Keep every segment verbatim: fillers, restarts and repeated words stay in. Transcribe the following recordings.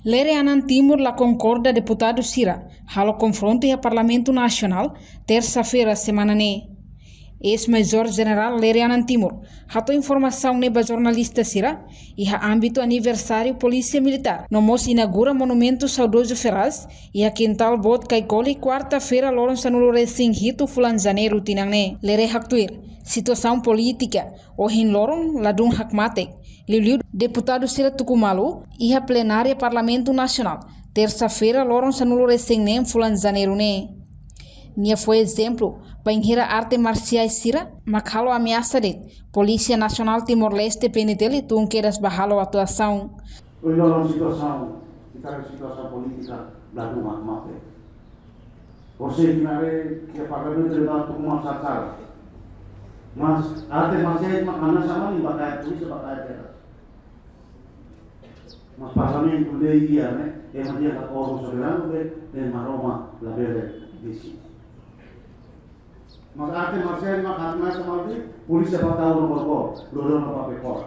Lere Anan Timur la konkorda deputadu sira halo konfrontu iha Parlamentu Nasionál, tersa-feira semana ne'e. Eis-Major Jenerál Lere Anan Timur hato'o informasaun ne'e ba jornalista sira iha ámbitu aniversáriu Polísia Militár, no mós inaugura monumentu saudozu Ferraz iha kintál boot Caicoli, kuarta-feira, loron sanulu-resin-hitu fulan Janeiru tinan ne'e. Lere haktuir, situasaun polítika ohin loron ladún hakmatek, liuliu deputadu sira tuku malu iha plenária Parlamentu Nasionál, tersa-feira, loron sanulu-resin-neen fulan Janeiru ne'e. Nia fó ezemplu, bainhira arte marsiais sira mak halo ameasa de'it, Polísia Nasionál Timor-Leste, P N T L, tun kedas ba halo atuasaun. Ohin loron situasaun, ita-nia situasaun polítika ladún hakmatek. Você ignare que Parlamentu de Banco com uma sala. Mas arte marsiais mak ameasa malu ba kaer polísia, ba kaer kedas. Mas Parlamentu dehan, ne'e, ema dehan katak órgaun soberanu ne'e, ne'e Maromak labele deside. Mas arte marsiais mak ameasa malu de'it, polísia bá tau no korkor, lori ona ba Pekor.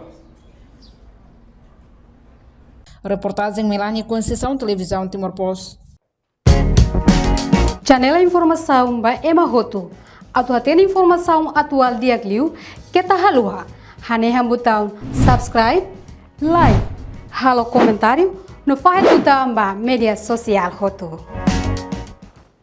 Reportajen Melania Conceição, Televizaun Timor Post. Janela informasaun ba ema hotu. Atu hatene informasaun atuál di'ak liu, keta haluha hanehan butaun subscribe, like, halo komentáriu, no fahe tutan ba média sosiál hotu.